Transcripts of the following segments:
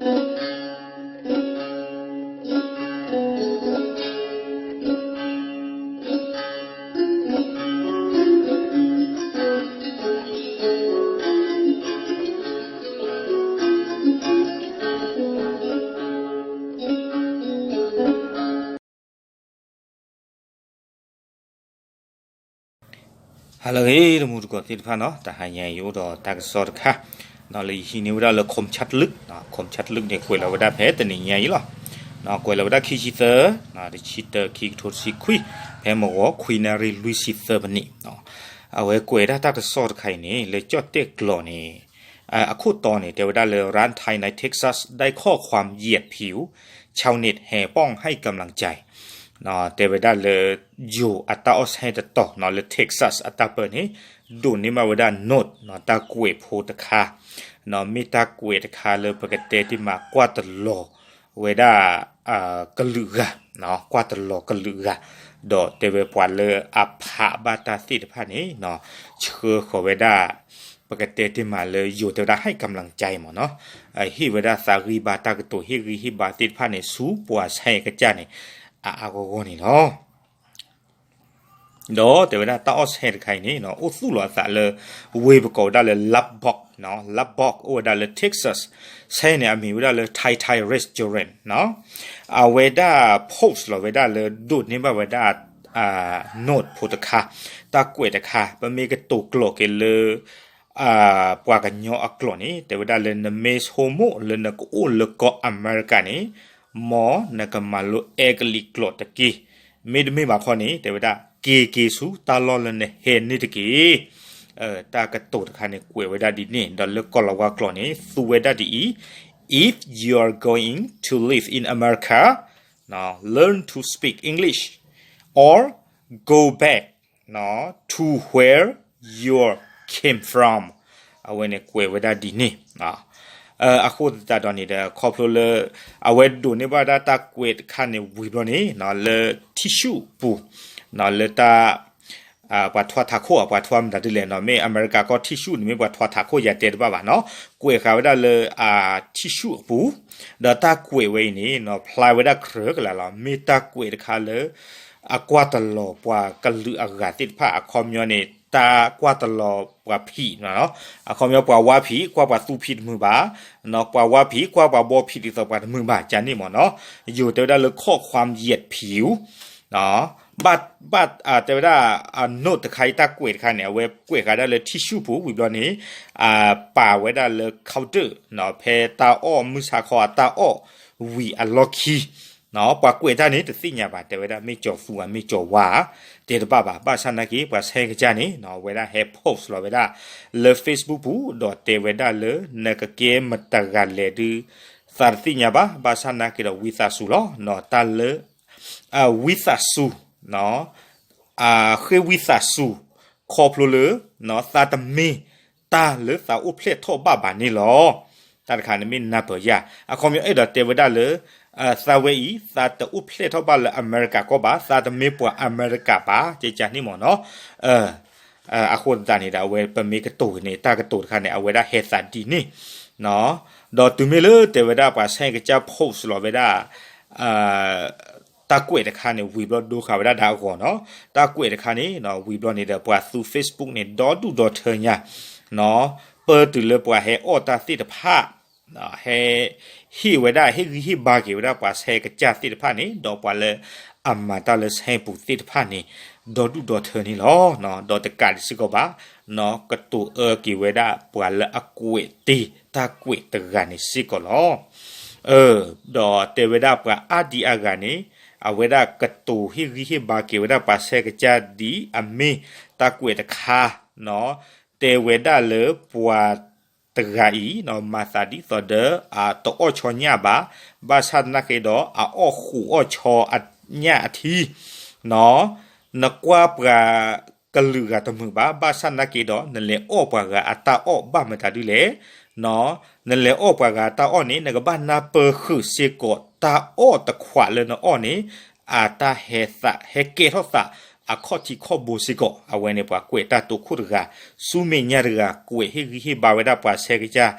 ဟါလၢအဂ့ၤ တမူတကိးသ့ၣ်တဖၣ်နီၤ, တဟါညါအံၤအိၣ်ဒီးတၢ်ကစီၣ်တခါ လၢယဟံးန့ၢ်ဝဲဒၣ်လၢ Kamchatka လုၢ်, Kamchatka လုၢ်န့ၣ် ကွဲးလီၤဝဲဒၣ်ဖဲတနံၤညါအံၤလီၤ. ကွဲးလီၤဝဲဒၣ်ခံဆံသၢ, တဆံတၢ ခံကထိတဆံခွံ, ဖဲမုၢ်ဂီၤခွံနၣ်ရံၣ်လွံၢ်ဆံသၢမံးနံး, အဝဲကွဲးဒၣ်တၢ်ကစီၣ်တခါအံၤန့ၣ် လၢကၠီၣ်တဲၣ်ကျိာ်န့ၣ် အခိၣ်တီန့ၣ် တဲဝဲဒၣ်လၢ ร้านไทยในเท็กซัสได้ข้อความเหยียดผิว ชาวเน็ตแห่ป้องให้กำลังใจ တဲဝဲဒၣ်လၢ ယိၤအတၢ်အီၣ်ဆဲတတီၤနီၤ လၢ Texas အတၢ်ပၢၢ်န့ၣ် ဒိးန့ၢ်ဘၣ်ဝဲဒၣ် note နီၤ တၢ်ကွဲးဖိတခါ, မ့ၢ်တၢ်ကွဲးတခါလၢပကတဲတ့ၢ်မး ကွၢ်တလီၤဝဲဒၣ် ကလုာ်ဂၤ, ကွၢ်တလီၤကလုာ်ဂၤ, ဒီးတဲဝဲပှၤလၢအဖးဘၣ်တၢ်သ့ၣ်တဖၣ်န့ၣ် ဆှၢဃီၤဝဲဒၣ် ပကတဲတ့ၢ်မးလၢယိၤတဲဝဲဒၣ် ให้กำลังใจ မ့ၢ်နီၤ, ဟ့ၣ်ဝဲဒၣ်သးဂံၢ်ဘါ တၢ်ကတိၤဟ့ၣ်ဂံၢ်ဟ့ၣ်ဘါသ့ၣ်တဖၣ်န့ၣ် ဆူပှၤဆဲကစၢ်န့ၣ် အါအါဂီၢ်ဂီၢ်န့ၣ်လီၤ. ဒီးတဲဝဲဒၣ်တၢ်အီၣ်ဆဲတခါအံၤန့ၣ် အိၣ်သူၣ်လီၤအသးလၢ ဝ့ၢ်ပကိးဝဲဒၣ်လၢ Lubbock, Lubbock အိၣ်ဝဲဒၣ်လၢ Texas, ဆဲန့ၣ်အမံၤဝဲဒၣ်လၢ Thai Thai Restaurant နီၤ, အဝဲဒၣ် post လီၤဝဲဒၣ်လၢဒိးန့ၢ်ဘၣ်ဝဲဒၣ် note ဖိတခါ, တၢ်ကွဲးတခါ ပမ့ၢ်ကတိၤကျိာ်က့ၤလၢ ပှၤကညီအကျိာ်န့ၣ် တဲဝဲဒၣ်လၢနမ့ၢ်ဆိကမိၣ်လၢနကအိၣ်လၢကီၢ်အမဲရကၤန့ၣ် မ်နကမၤလိအဲကလံးကျိာ်တက့ၢ်. မ့တမ့ၢ်ဘၣ်ခီန့ၣ် တဲဝဲဒၣ် က့ၤက့ၤဆူတၢ်လီၢ်လၢနဟဲန့ၣ်တက့ၢ်. တၢ်ကတိၤတခါန့ၣ် ကွဲးဝဲဒၣ်ဒ်န့ၣ် ဒီးလၢကီၢ်လၤဝါကျိာ်န့ၣ် သူဝဲဒၣ်ဒ်အံၤ, If you are going to live in America, learn to speak English or go back to where you came from. အဝဲန့ၣ်ကွဲးဝဲဒၣ်ဒ်န့ၣ် အဃိသတးဒီးန့ၣ်ဒီး ခီဖျိလၢ အဝဲဒိးန့ၢ်ဘၣ်ဒၣ်တၢ်ကွဲးတခါန့ၣ်ဝံၤဘျီန့ၣ် လၢ tissue ပူၤ လၢတၢ် ပှၤထွါထးခိၣ် ပှၤထွါမတၤဒ်လဲၣ်နီၤ, မ့ၢ်အမဲရကၤကီၢ် tissue န့ၣ် မ့ၢ်ပှၤထွါထးခိၣ် ယတဲတဘၣ်ဘၣ်နီၤ, ကွဲးဃာ်ဝဲဒၣ်လၢ tissue အပူၤ, ဒီးတၢ်ကွဲးဝဲအံၤန့ၣ် ဖျါဝဲဒၣ်ကြၢးကလာ်လီၤ, မ့ၢ်တၢ်ကွဲးတခါလၢ အကွၢ်တလီၤပှၤကလုာ်အဂၤသ့ၣ်တဖၣ် အခီပညီန့ၣ် တၢ်ကွၢ်တလီၤပှၤဖံး, အခီပညီပှၤဝါဖံး ကွၢ်ပှၤသူဖံးတမုာ်ဘၣ်, ပှၤဝါဖံး ကွၢ်ပှၤဘီဖံးဒ်သိးပှၤတမုာ်ဘၣ် ကန့ၣ်မ့ၢ်နီၤ, ယိၤတဲဝဲဒၣ်လၢ ข้อความเหยียดผิว ဘၣ် ဘၣ် တဲဝဲဒၣ် note တခါအံၤ တၢ်ကွဲးတခါန့ၣ် အဝဲကွဲးဃာ်ဒၣ်လၢ tissue ပူၤဝံၤဘျီန့ၣ် ပာ်ဝဲဒၣ်လၢ counter ဖဲတၢ်အီၣ်မုၢ်ဆါခီအတၢ်အီၣ်ဝံၤအလီၢ်ခံ ပှၤကွဲးတၢ်န့ၣ် တသ့ၣ်ညါဘၣ် တဲဝဲဒၣ် မ့ၢ်ကၠီၤသူဧါ မ့ၢ်ကၠီၤဝါဧါ တဲတဘၣ်ဘၣ်, ဘၣ်ဆၣ်နာ်က့ ပှၤဆဲကစၢ်န့ၣ် အဝဲဒၣ်ဟဲ post လီၤဝဲဒၣ် လၢ Facebook ပူၤ ဒီးတဲဝဲဒၣ်လၢ နကကဲမတၤတဂၤလဲၣ်ဒုး သးတသ့ၣ်ညါဘၣ်, ဘၣ်ဆၣ်နာ်က့ဒီး ဝံသးစူၤလီၤ တၢ်လၢ ဝံသးစူၤ ဃ့ဝံသးစူၤ ခီဖျိလၢ သးတမ့ၢ်တၢ်လၢသးအိၣ်ဖျဲၣ်ထီၣ်ဘၣ်ဘၣ်န့ၣ်လီၤ. တၢ်တခါန့ၣ်မ့ၢ် နၢ်ပၢၢ်ယၤ အခီပညီအဲၣ်ဒိးတဲဝဲဒၣ်လၢ သးဝဲအံၤ သးတအိၣ်ဖျဲၣ်ထီၣ်ဘၣ်လၢအမဲရကၤကီၢ်ဘၣ်, သးတမ့ၢ်ပှၤအမဲရကၤဘၣ် ကကန့ၣ်မ့ၢ်နီၤ. အဃိသတးန့ၣ်ဒီး အဝဲပမ့ၢ်ကတိၤန့ၣ် တၢ်ကတိၤတခါန့ၣ် အဝဲဒၣ်ဟဲသးဒ်န့ၣ် ဒီးတုၤမ့ၢ်လၢတဲဝဲဒၣ်ပှၤဆဲကစၢ် post လီၤဝဲဒၣ် တၢ်ကွဲးတခါန့ၣ်ဝံၤဘျီဒိဃာ်ဝဲဒၣ်ဒီးအဂီၢ်နီၤ, တၢ်ကွဲးတခါန့ၣ် ဝံၤဘျီန့ၣ်ဒီး ပှၤသူ Facebook န့ၣ် ဒီဒူၣ်ဒီထၢညါ ပၢတုၤလၢပှၤဟဲအီၣ်တၢ်သ့ၣ်တဖၣ် ဟဲ ဟ့ၣ်ဝဲဒၣ် ဟ့ၣ်ဂံၢ်ဟ့ၣ်ဘါက့ၤဝဲဒၣ်ပှၤဆဲကစၢ်သ့ၣ်တဖၣ်န့ၣ် ဒီးပှၤလၢအမၤတၢ်လၢဆဲပူၤသ့ၣ်တဖၣ်န့ၣ် ဒီဒူၣ်ဒီထၢန့ၣ်လီၤ. ဒီးတကးဒံးစ့ၢ်ကီးဘၣ် ကတိၤအၢက့ၤဝဲဒၣ်ပှၤလၢအကွဲးတ့ၢ်တၢ်ကွဲးတဂၤန့ၣ်စ့ၢ်ကီးလီၤ. ဒီးတဲဝဲဒၣ်ပှၤအါဒံအါဂၤန့ၣ် အဝဲဒၣ်ကတိၤဟ့ၣ်ဂံၢ်ဟ့ၣ်ဘါက့ၤဝဲဒၣ်ပှၤဆဲကစၢ်ဒ်အမ့ၢ်တၢ်ကွဲးတခါ တဲဝဲဒၣ်လၢပှၤတဂၤအံၤ မၤသးဒ်သိးဒီး အတအီၣ်ဆီညၣ်ဘၣ်, ဘၣ်ဆၣ်သနာ်က့ဒီး အအီၣ်ဃိးအီၣ်ဆီအညၣ်အထံ နကွၢ်ပှၤကလုာ်ဂၤတမုာ်ဘၣ်, ဘၣ်ဆၣ်သနာ်က့ဒီး နလဲၤအီၣ်ပှၤဂၤအတၢ်အီၣ်ဘၣ်မတၤဒ်လဲၣ်. နလဲၤအီၣ်ပှၤဂၤအတၢ်အီၣ်န့ၣ် နကဘၣ်နၢ်ပၢၢ်ဃုာ်စ့ၢ်ကီး တၢ်အီၣ်တခွးလၢနအီၣ်န့ၣ် အတၢ်ဟဲသး ဟဲကဲထီၣ်သး အခီၣ်ထံးခီၣ်ဘိစ့ၢ်ကီး. အဝဲန့ၣ်ပှၤကွဲးတၢ်တိခိၣ်တဂၤ ဆူမဲာ်ညါတဂၤ ကွဲးဟ့ၣ်ဂံၢ်ဟ့ၣ်ဘါဝဲဒၣ်ပှၤဆဲကစၢ်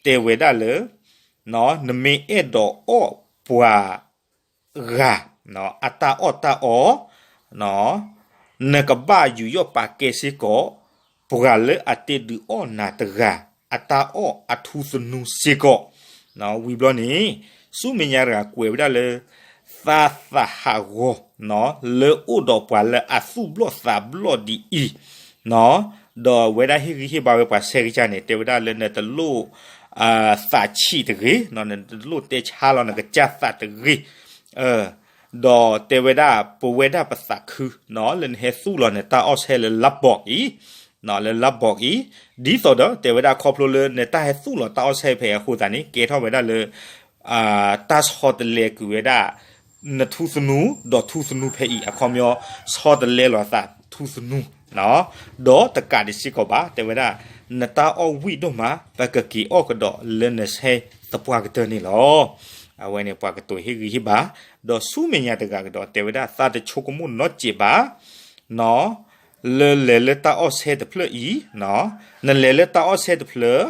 တဲဝဲဒၣ်လၢ နမ့ၢ်အဲၣ်ဒိးအီၣ်ပှၤ ဂၤ အတၢ်အီၣ်တၢ်အီ, နကဘၣ်ယူးယီၣ်ပာ်ကဲစ့ၢ်ကီး ပှၤလၢအတ့ဒုးအီၣ်နၤတဂၤ အတၢ်အီၣ်အထူသနူစ့ၢ်ကီး. ဝံၤဘျီန့ၣ် ဆူမဲာ်ညါတဂၤကွဲးဝဲဒၣ်လၢ သးသးဟးဂီၤ လၢအိၣ်ဒီးပှၤလၢအသူၣ်ဘျီၣ်သးဘျီၣ်ဒ်အံၤ, ဒီးဝဲဒၣ်ဟ့ၣ်ဂံၢ်ဟ့ၣ်ဘါဝဲပှၤဆဲးကစၢ်န့ၣ် တဲဝဲဒၣ်လၢနတလိၣ် သးဆံးတဂ့ၤ, နတလိၣ်တဲဆါလီၤနကစၢ်သးတဂ့ၤ, ဒီးတဲဝဲဒၣ် ပဝဲဒၣ်ပသးခု လၢနဟဲသူၣ်လီၤနတၢ်အီၣ်ဆဲးလၢလါဘီးအံၤ, လၢလါဘီးအံၤ, ဒ်သိးဒီး တဲဝဲဒၣ်ခီဖျိလၢနတၢ်ဟဲသူၣ်လီၤတၢ်အီၣ်ဆဲးဖဲအံၤအဃိသတးန့ၣ် ကဲထီၣ်ဝဲဒၣ်လၢ တၢ်ဆီတလဲကွံာ်ဝဲဒၣ် နထူသနူ ဒီးထူသနူဖဲအံၤ အခီပညီ ဆီတလဲလီၤသးထူသနူ, ဒီးတကးဒံးစ့ၢ်ကီးဘၣ် တဲဝဲဒၣ် နတၢ်အီၣ်ဝံၣ်ဒိၣ်မး ပကက့ၤအီၣ်ကဒီးလၢနဆဲးသပှၢ်ကတၢၢ်န့ၣ်လီၤ. အဝဲန့ၣ်ပှၤကတိၤဟ့ၣ်ဂံၢ်ဟ့ၣ်ဘါ, ဒီးဆူမဲာ်ညါတဂၤကဒီး တဲဝဲဒၣ် သးတဆိကမိၣ်နီတစဲးဘၣ် လၢလဲၤလၢတၢ်အီၣ်ဆဲးတဖျၢၣ်အံၤ, နလဲၤလၢတၢ်အီၣ်ဆဲးတဖျၢၣ်,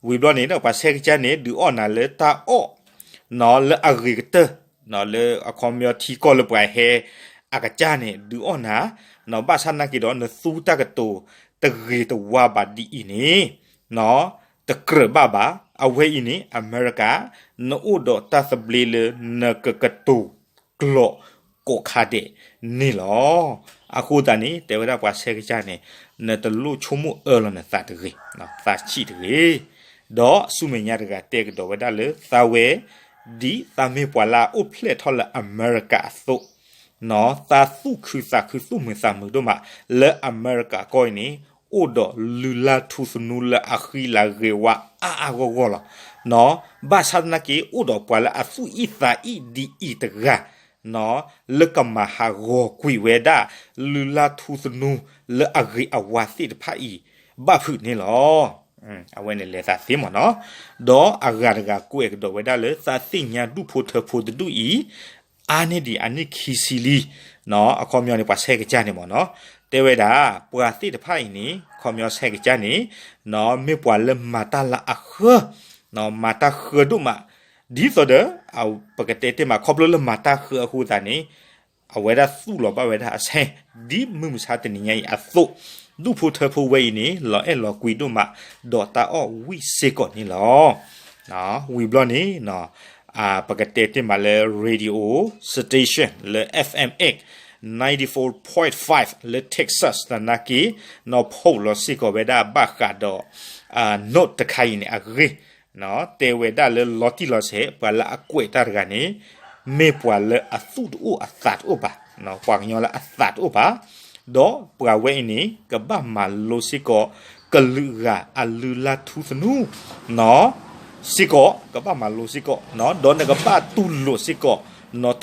ဝံၤဘျီန့ၣ်ဒီး ပှၤဆဲးကစၢ်န့ၣ် ဒုးအီၣ်နၤလၢတၢ်အီၣ် လၢအဂ့ၤကတၢၢ်, လၢအခီပညီထံကီၢ်လၢပှၤဟဲအကစၢ်န့ၣ် ဒုးအီၣ်နၤ, ဘၣ်ဆၣ်သနာ်က့ဒီး နသူတၢ်ကတိၤတဂ့ၤတဝါဘၣ်ဒ်အံၤန့ၣ် တကြၢးဘၣ်ဘၣ်. အဝဲအံၤန့ၣ် အမဲရကၤ နအိၣ်ဒီးတၢ်သဘျ့လၢနကကတိၤကျိာ်ကိးခါဒဲးန့ၣ်လီၤ. အဃိသတးန့ၣ် တဲဝဲဒၣ်ပှၤဆဲးကစၢ်န့ၣ် နတလိၣ်ဆိကမိၣ်အၢလီၤနသးတဂ့ၤ, သးဆံးတဂ့ၤ. ဒီးဆူမဲာ်ညါတဂၤတဲကဒီးဝဲဒၣ်လၢ သးဝဲ ဒ်သးမ့ၢ်ပှၤလၢအအိၣ်ဖျဲၣ်ထီၣ်လၢအမဲရကၤအသိး သးသူၣ်ခုသးခုသူၣ်မုာ်သးမုာ်ဒိၣ်မး လၢအမဲရကၤကီၢ်အံၤန့ၣ် အိၣ်ဒီးလုၢ်လၢ်ထူသနူလၢအဃံလၤဂ့ၤဝါအါအါဂီၢ်ဂီၢ်လီၤ. ဘၣ်ဆၣ်သနာ်က့ အိၣ်ဒီးပှၤလၢအသူၣ်အံၣ်သးအံၣ်ဒ်အံၤတဂၤ လၢကမၤဟးဂီၤကွံာ်ဝဲဒၣ် လုၢ်လၢ်ထူသနူလၢအဂ့ၤအဝါသ့ၣ်တဖၣ်အံၤ ဘၣ်ဖုးန့ၣ်လီၤ. အဝဲန့ၣ်လဲၤသးသ့မ့ၢ်နီၤ, ဒီးအဂၤတဂၤကွဲးကဒီးဝဲဒၣ်လၢ သးသ့ၣ်ညါဒူၣ်ဖိထၢဖိတဒူၣ်အံၤ အါန့ၢ်ဒံးအနံၣ်ခံဆံလံ. အခီပညီန့ၣ် ပှၤဆဲးကစၢ်န့ၣ်မ့ၢ်နီၤ, တဲဝဲဒၣ် ပှၤသ့ၣ်တဖၣ်အံၤန့ၣ် အခီပညီဆဲးကစၢ်န့ၣ် မ့ၢ်ပှၤလၢမၤတၢ်လၢအဃၢ, မၤတၢ်ဃၢဒိၣ်မး, ဒ်သိးဒီး ပကတဲတ့ၢ်မး ခီဖျိလၢမၤတၢ်ဃၢအဃိသတးန့ၣ် အဝဲဒၣ်သူၣ်လီၤဘၣ်ဝဲဒၣ်အဆဲး ဒ်မုၢ်မဆါတနံၤညါအံၤအသိး, ဒူၣ်ဖိထၢဖိဝဲအံၤန့ၣ် လီၤအဲၣ်လီၤကွံဒိၣ်မး ဒီးတၢ်အီၣ်ဝံၣ်စ့ၢ်ကီးန့ၣ်လီၤ. ဝံၤဘျီန့ၣ် ပကတဲတ့ၢ်မးလၢ radio station လၢ F M X ninety-four point five လၢ Texas သနာ်က့ နီၢ်ဖီၣ်လီၤစ့ၢ်ကီးဝဲဒၣ်ဘၣ်ဃးဒီး note တခါအံၤန့ၣ်အဂ့ၢ် တဲဝဲဒၣ်လၢလီၤတံၢ်လီၤဆဲး ပှၤလၢအကွဲးတၢ်တဂၤန့ၣ် မ့ၢ်ပှၤလၢအသူၣ်တအိၣ်အသးတအိၣ်ဘၣ်, ပှၤကညီလၢအသးတအိၣ်ဘၣ်, ဒီးပှၤဝဲအံၤန့ၣ် ကဘၣ်မၤလိစ့ၢ်ကီး ကလုာ်ဂၤအလုၢ်လၢ်ထူသနူ စ့ၢ်ကီး ကဘၣ်မၤလိစ့ၢ်ကီး, ဒီးနကဘၣ်တူၢ်လိာ်စ့ၢ်ကီး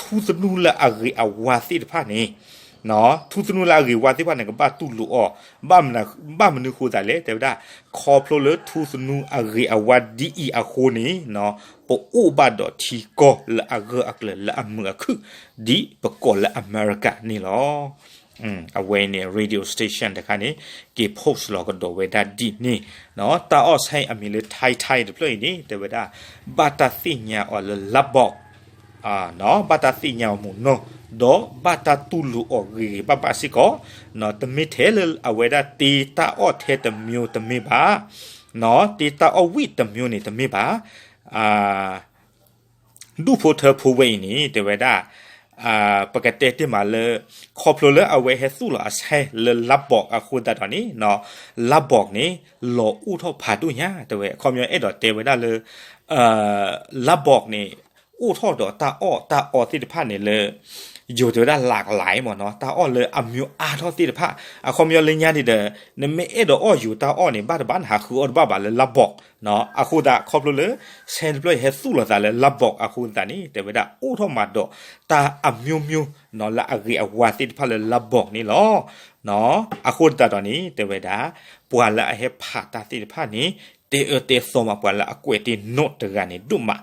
ထူသနူလၢအဂ့ၤအဝါသ့ၣ်တဖၣ်န့ၣ် ထူသနူလၢအဂ့ၤဝါသ့ၣ်တဖၣ်န့ၣ် ကဘၣ်တူၢ်လိာ်အီၤ, ဘၣ်မနုၤဃိသတးလဲၣ် တဲဝဲဒၣ် ခီဖျိလၢထူသနူအဂ့ၤအဝါဒ်အံၤအဃိန့ၣ် ပအိၣ်ဘၣ်ဒီးထံကီၢ်လၢအဂၢၢ်အကျၢၤလၢအမုာ်အခုၣ် ဒ်ပကိးလၢအမဲရကၤန့ၣ်လီၤ. အဝဲန့ၣ် radio station တခါန့ၣ် က့ၤ post လီၤကဒီးဝဲဒၣ်ဒ်န့ၣ်, တၢ်အီၣ်ဆဲးအမံၤလၢ Tide Tide တဖျၢၣ်အံၤန့ၣ် တဲဝဲဒၣ် ဘၣ်တၢ်သ့ၣ်ညါအီၤလၢလါဘီး ဘၣ်တၢ်သ့ၣ်ညါအီၤမုာ်နီၢ်, ဒီးဘၣ်တၢ်တူၢ်လိာ်အီၤဂ့ၤဂ့ၤဘၣ်ဘၣ်စ့ၢ်ကီး, တမ့ၢ်ထဲလၢအဝဲဒၣ်တ့တၢ်အီၣ်ထဲတမျိုးတမ့ၢ်ဘၣ်, တ့တၢ်အီၣ်ဝံၣ်တမျိုးန့ၣ်တမ့ၢ်ဘၣ်, ဒူၣ်ဖိထၢဖိဝဲအံၤန့ၣ် တဲဝဲဒၣ် ပကတဲတ့ၢ်မးလၢ ခီဖျိလၢအဝဲဟဲသူၣ်လီၤအဆဲးလၢလါဘီးအဃိသတးဒီးန့ၣ် လါဘီးန့ၣ် လီၤအိၣ်ထီၣ်ဖးဒိၣ်ညါ တဲဝဲ အခီပညီအဲၣ်ဒိးတဲဝဲဒၣ်လၢ လါဘီးန့ၣ် အိၣ်ထီၣ်ဒီးတၢ်အီၣ်တၢ်အီသ့ၣ်တဖၣ်န့ၣ်လၢ ယိၤတဲဝဲဒၣ် หลากหลาย မ့ၢ်နီၤ တၢ်အီၣ်လၢအမျိုးအါထီၣ်သ့ၣ်တဖၣ် အခီပညီလၢညါန့ၣ်ဒီး နမ့ၢ်အဲၣ်ဒိးအီၣ်ယိၤတၢ်အီၣ်န့ၣ် ဘၣ်တဘၣ်နဟးဃုအီၣ်တဘၣ်ဘၣ်လၢလါဘီး အဃိသတးခီဖျိလၢ ဆဲးတဖျၢၣ်အံၤဟဲသူၣ်လီၤသးလၢလါဘီးအဃိသတးန့ၣ် တဲဝဲဒၣ်အိၣ်ထီၣ်မးဒီးတၢ်အမျိုးမျိုး လၢအဂ့ၤအဝါသ့ၣ်တဖၣ်လၢလါဘီးန့ၣ်လီၤ. အဃိသတးဒီးန့ၣ် တဲဝဲဒၣ် ပှၤလၢအဟဲဖးတၢ်သ့ၣ်တဖၣ်န့ၣ် တဲအၢတဲသီမး ပှၤလၢအကွဲးတ့ၢ် note တဂၤန့ၣ်ဒိၣ်မး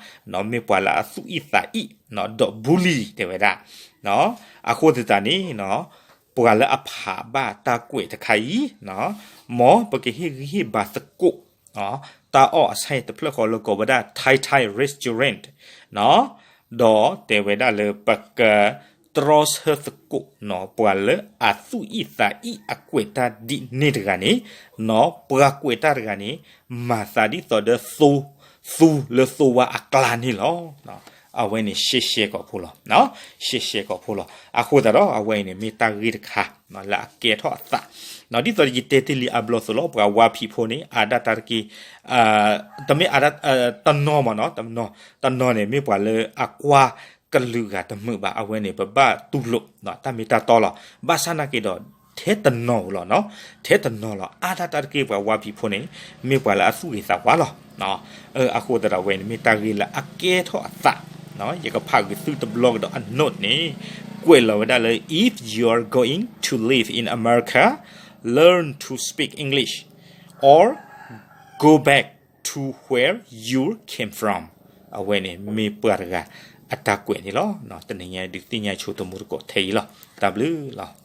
မ့ၢ်ပှၤလၢအသူၣ်အံၣ်သးအံၣ် ဒီး bully တဲဝဲဒၣ် အဃိသတးန့ၣ် ပှၤလၢအဖးဘၣ်တၢ်ကွဲးတခါအံၤ မ်ပကဟ့ၣ်ဂံၢ်ဟ့ၣ်ဘါသကိး တၢ်အီၣ်အဆၣ်တဖျၢၣ်ဃီလၢကိးဝဲဒၣ် Thai Thai Restaurant ဒီးတဲဝဲဒၣ်လၢပကတြီဆၢသကိး ပှၤလၢအသူၣ်အံၣ်သးအံၣ်အကွဲးတၢ်ဒ်န့ၣ်တဂၤန့ၣ်, ပှၤကွဲးတၢ်တဂၤန့ၣ် မၤသးဒ်သိးဒီး သူလၢသိဝါအကျါန့ၣ်လီၤ. အဝဲန့ၣ်ရှဲရှဲကိာ်ဖိလီၤ. ရှဲရှဲကိာ်ဖိလီၤ. အဃိသတးဒီး အဝဲအံၤန့ၣ်မ့ၢ်တၢ်ဂ့ၢ်တခါ လၢအကဲထီၣ်အသး, ဒ်သိးယတဲတ့ၢ်လံအဘျီအသိးလီၤ, ပှၤဝါဖံးဖိန့ၣ် အါဒၣ်တၢ်တက့ၢ်, တမ့ၢ်အါဒၣ်, တနီၤမ့ၢ်နီၤ, တနီၤန့ၣ် မ့ၢ်ပှၤလၢအကွၢ်ကလုာ်ဂၤတမုာ်ဘၣ်, အဝဲန့ၣ် ပဘၣ်တူၢ်လိာ် တၢ်မ့ၢ်တၢ်တီလီၤ. ဘၣ်ဆၣ်နာ်က့ဒီး ထဲတနီၤဧိၤလီၤ, ထဲတနီၤလီၤ, အါဒၣ်တၢ်တက့ၢ် ပှၤဝါဖံးဖိန့ၣ် မ့ၢ်ပှၤလၢအသူၣ်ဂ့ၤသးဝါလီၤ. အဃိသတးဒီး အဝဲန့ၣ်မ့ၢ်တၢ်ဂ့ၢ်လၢအကဲထီၣ်အသး, ယကဖးဂ့ၤသုတဘျီကဒီးအ note န့ၣ်, ကွဲးလီၤဝဲဒၣ်လၢ if you are going to live in America, learn to speak English or go back to where you came from. အဝဲန့ၣ်မ့ၢ်ပှၤတဂၤအတၢ်ကွဲးန့ၣ်လီၤ. တနံၤညါဒုးသ့ၣ်ညါဆိတမူတကိးထဲအံၤလီၤ. တၢ်ဘျုးလီၤ.